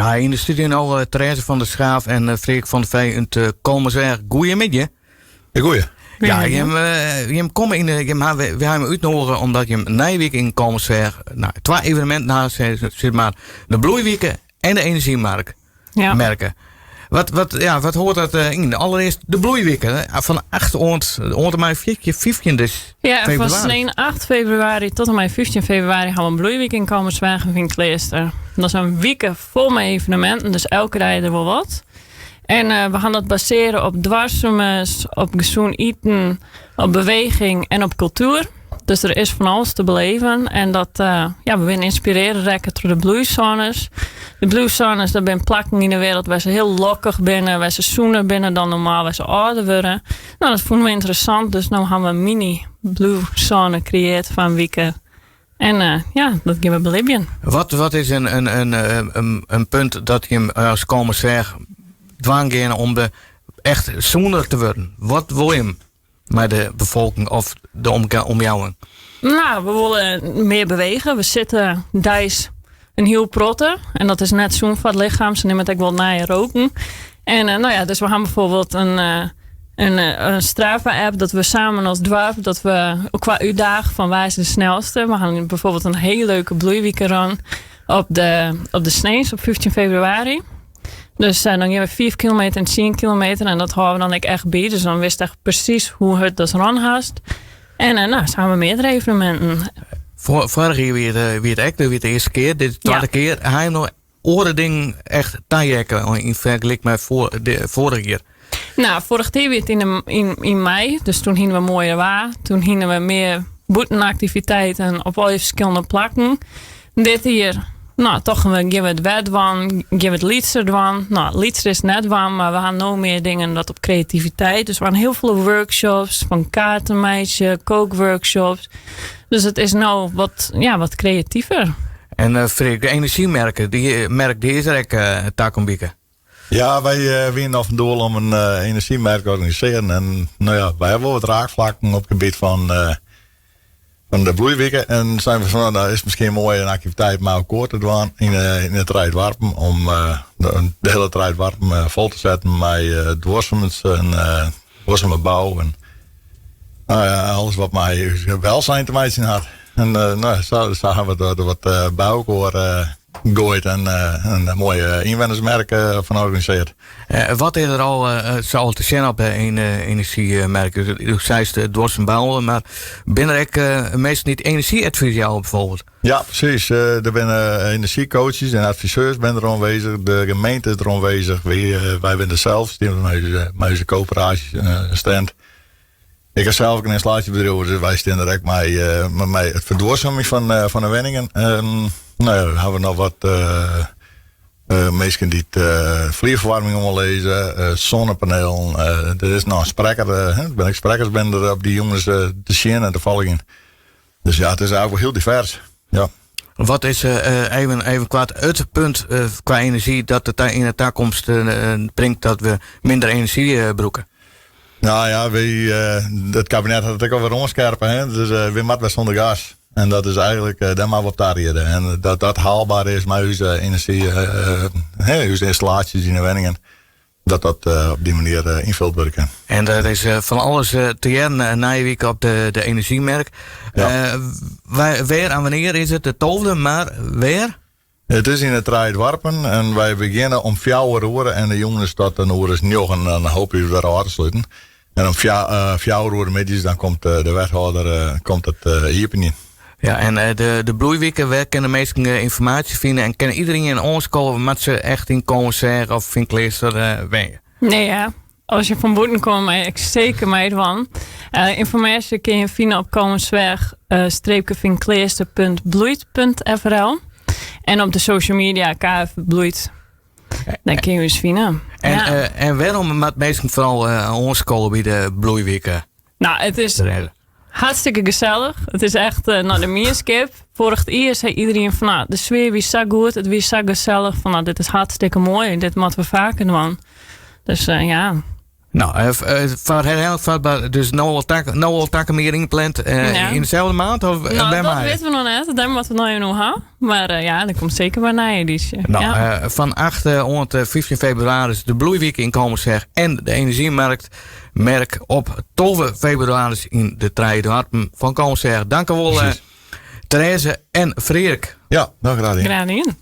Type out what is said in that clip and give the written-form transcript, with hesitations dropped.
Ja, yn de studio no eh, Therese van der Schaaf en eh, Freek van der Vee út uh, Kollumersweach. Goeiemiddei. Goeie. Ja, jim, jim komme yn de, jim hawwe, wy hawwe útnoege omdat jim nije wike yn Kollumersweach, nou, twa eveneminten ha, sis mar, de Bloeiwike en de Energiemarkt. Ja. Merke. Wat, wat, ja, wat hoort dat eh, yn? Allereerst de Bloeiwike, fan 8 oant, oant en mei 14, 15 dus Ja, fan februari. snein 8 februari tot en mei 15 februari ha we in bloeiwike yn Kollumersweach en Feankleaster. Dat is in wike fol mei eveneminten, dus elke dei der wol wat. En eh, we gaan dat baseren op duorsumens, op gezond iten, op beweging en op kultuer. Dus der is fan alles te beleven. En dat, eh, ja, we binne ynspirearre rekke troch de bloeizones. De bloeizones, dat binne plakken yn de wereld wêr't se hiel lokkich binne, wêr't se sûner binne dan normaal, wêr't se âlder wurde. Nou, dat fûnen we ynteressant, dus no ha we in mini bloeizone kreëarre foar in wike. En eh, ja, dat gean we belibjen. Wat, wat is in punt dat jim as Kollumersweach dwaan geane om de echt sûner te wurden? Wat wol jim mei de befolking of de omjouwing? Nou, we wolle mear bewege. We sitte deis in hiel protte. En dat is net sûn foar it lichem. Se neame it ek wol nije roken. En eh, nou ja, dus we ha bijvoorbeeld een Strava-app dat we samen als doarp, dat we elkoar útdaagje fan wa is de snelste. We ha bijvoorbeeld in hiel leuke bloeiwikerun op de sneins op 15 februari. Dus dan gean we 5 kilometer en 10 kilometer en dat hâlde we dan ek echt by. Dus dan witst echt presys hoe hurd datst rûn hast. En nou, sa ha we meardere eveneminten. Foarich jier wie it ek, wie it de earste kear. Dit is de twadde kear. Ha je noch oare dingen echt taheakke yn fergelyk mei foarich jier? Nou, foarich jier wie it yn mei. Dus doe hiene we moaier waar. Doe hiene we mear bûtenaktiviteiten op alle ferskillende plakken. Dit jier, nou, tochten we, gean we it wer dwaan, gean we it lytser dwaan. Nou, lytser is net dwaan, mar we ha no mear dingen dat op kreativiteit. Dus we ha hiel folle workshops, fan kaarten meitsje, kookworkshops. Dus it is no wat, ja, wat kreativer. En Freek, de energiemerken, dy merk dy is der ek takom wike. Ja, wy wiene al fan doel om in energiemerk te organisearjen. En nou ja, wy hawwe wol wat raakflakken op it gebiet fan de Bloeiwike. En seine we fan, nou, is miskien moai in aktiviteit mei elkoar te dwaan yn de trije doarpen. Om de hiele trije doarpen fol te setten mei duorsumens en duorsume bou. En nou ja, alles wat mei ús welzijn te meitsjen hat. En nou, sa hawwe we it wat by elkoar goaid en in moaie ynwennersmerk fan organisearre. Wat is der al sa al te sjen op de energiemerk? Do seist duorsum bouwen, mar binne der ek minsken dy't enerzjyadvys jouwe bijvoorbeeld? Ja, presys. Der binne enerzjycoaches en adviseurs binne der oanwêzich. De gemeente is der oanwêzich. Wy binne der sels, stean mei ús koöperaasje stand. Ik ha sels ek in ynstallaasjebedriuw, dus wy stean der ek mei it ferduorsumjen fan de wenningen. Nou ja, dan hawwe we noch wat minsken dy't flierferwaarming oanlizze, sonnepanelen. Der is noch in sprekker, der binne ek sprekkers binne der op dy jûns te sjen en te folgjen. Dus ja, it is eigentlik wol hiel divers. Ja. Wat is even koart it punt kwa enerzjy dat it yn de takomst bringt dat we minder enerzjy brûke? Nou ja, wy, it kabinet hat it ek alwer oanskerpe. Hè? Dus wy moatte wer sûnder gas. En dat is eigentlik, dêr moatte we op tariede. En dat dat haalber is mei ús enerzjy, ús ynstallaasjes yn de wenningen, dat dat op dy manier ynfuld wurde kin. En der is fan alles te hearren nije wike op de energiemerk. Ja. Wêr en wannear is it? De 12e, mar wêr? It is yn de trije doarpen en wy begjinne om 4 oere en de jûn is tot in oere as njoggen. Dan hoopje we wer ôf te sluten. En om 4 oere middeis dan komt de wethâlder komt it iepenjen. Ja, en de Bloeiwike, wêr kinne minsken ynformaasje fine en kin iderien oanskowe, moat se echt yn Kollumersweach of Feankleaster wenje? Nee, ja. As je fan bûten komme, mei ik seker meidwaan. Ynformaasje kinne je fine op Kollumersweach streepje feankleaster.bloeit.frl en op de social media KF Bloeit. Dêr kinne je ús fine. En, Ja. En wêrom moat minsken foaral oanskowe by de Bloeiwike? Nou, it is hartstikke gesellich. It is echt nou, de mienskip. Foarich jier sei iderien fan, nou, de sfear wie sa goed, it wie sa gesellich. Fan, nou, dit is hartstikke moai, dit moatte we faker dwaan. Dus ja. Nou, foar herhaald dus no al tak, no al takom jier ynpland Ja. yn deselde maand? Of Nou, wêr dat mei? witte we noch net. Dêr moatte we noch even oer ha. Mar ja, der komt seker wer in nije edysje. Nou, Ja. fan 8 oant 15 febrewaris de Bloeiwike yn Kollumersweach en de Energiemarkt merk op 12 febrewaris yn de Trije Doarpen fan Kollumersweach. Dankewol, Precies. Therese en Freark. Ja, no graach dien. Graach dien.